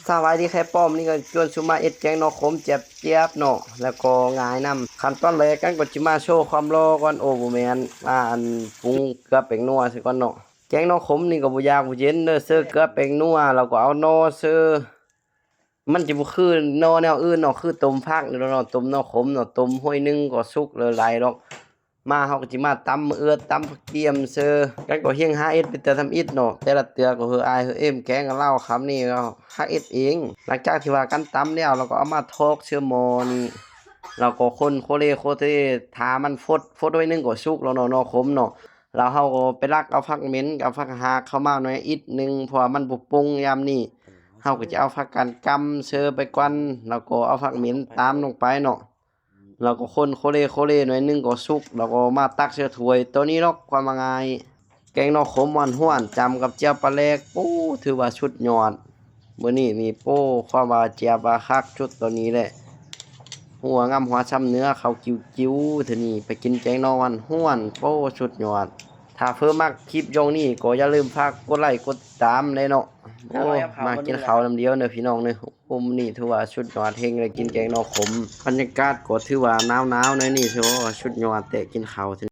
ສະບາຍດີແຄປ້ອມ ນີ້ກໍຊວນສູ່ມາເຮັດແກງໜໍ່ຂົມແຈບໆເນາະ ແລ້ວກໍຫງາຍນຳ. ຂັ້ນຕອນແລກກັນກໍຊິມາໂຊຄວາມຫຼໍ່ກ່ອນ. ໂອ້ ບໍ່ແມ່ນ ມາອັນປຸງເກືອແປ້ງນົວໃສ່ກ່ອນເນາະ. ແກງໜໍ່ຂົມນີ້ກໍບໍ່ຢາກບໍ່ເຢັນເດີ ເຊີເກືອແປ້ງນົວ ແລ້ວກໍເອົາໜໍ່ເຊີ. ມັນຈະບໍ່ຄືໜໍ່ແນວອື່ນເນາະ ຄືຕົ້ມຜັກນີ້ແຫຼະເນາະ ຕົ້ມໜໍ່ຂົມເນາະ ຕົ້ມຫ້ວຍໜຶ່ງກໍສຸກເລີຍຫຼາຍດອກ. ມາເຮົາກໍຊິມາຕຳເອື້ອ ຕຳຜັກກຽມເຊີ ກັນກໍຮຽງຫາເຮັດເປັນເທື່ອທຳອິດເນາະ. ແຕ່ລະເທື່ອກໍເຮີອາຍເຮີເອັມ ແກງກັນລາວຄຳນີ້ກໍຮັກເຮັດເອງ. ຫຼັງຈາກທີ່ວ່າກັນຕຳແລ້ວ ເຮົາກໍເອົາມາຖອກເຊີໝໍ້ນີ້ ເຮົາກໍຄົນໂຄເລໂຄເທ ຖ້າມັນຟົດ ຟົດໜ້ອຍໜຶ່ງກໍສຸກແລ້ວເນາະ ໜໍ່ຂົມເນາະ. ແລ້ວເຮົາກໍໄປລັກເອົາຜັກເໝັນກັບຜັກຫາກເຂົ້າມາໜ້ອຍອິດໜຶ່ງ ເພາະວ່າມັນບໍ່ປຸງຍາມນີ້. ເຮົາກໍຈະເອົາຜັກກາດກຳເຊີໄປກ່ອນ ແລ້ວກໍເອົາຜັກເໝັນຕາມລົງໄປເນາະ. ແລ້ວກໍຄົນໂຄເລໂຄເລໜ້ອຍໜຶ່ງກໍສຸກ ແລ້ວກໍມາຕັກໃສ່ຖ້ວຍ. ໂຕນີ້ເນາະ ຄວາມວ່າງ່າຍ ແກງໜໍ່ຂົມມ່ວນຫ້ວນ ຈ້ຳກັບແຈ່ວປາແຫຼກ ໂອ້ ຖືວ່າສຸດຍອດ. ມື້ນີ້ນີ້ ໂອ້ ຄວາມວ່າແຈບວ່າຄັກສຸດໂຕນີ້ແຫຼະ. ຫົວງຳຫົວຊຳເນື້ອ ເຂົ້າກິວໆ ເທື່ອນີ້ໄປກິນແກງໜໍ່ມ່ວນຫ້ວນ ໂອ້ ສຸດຍອດ. ຖ້າເພີມັກຄລິບຢ່ອງນີ້ກໍຢ່າລືມຝາກກົດໄລກົດຕາມແດ່ເນາະ. ໂອ້ ມາກິນເຂົ້ານຳດຽວເດີພີ່ນ້ອງເດີ. ໂອ້ ມື້ນີ້ຖືວ່າສຸດຍອດແຮງ ໄດ້ກິນແກງໜໍ່ຂົມ. ບັນຍາກາດກໍຖືວ່າໜາວໆ ໜ້ອຍນີ້ ຖືວ່າສຸດຍອດແຕ່ກິນເຂົ້າ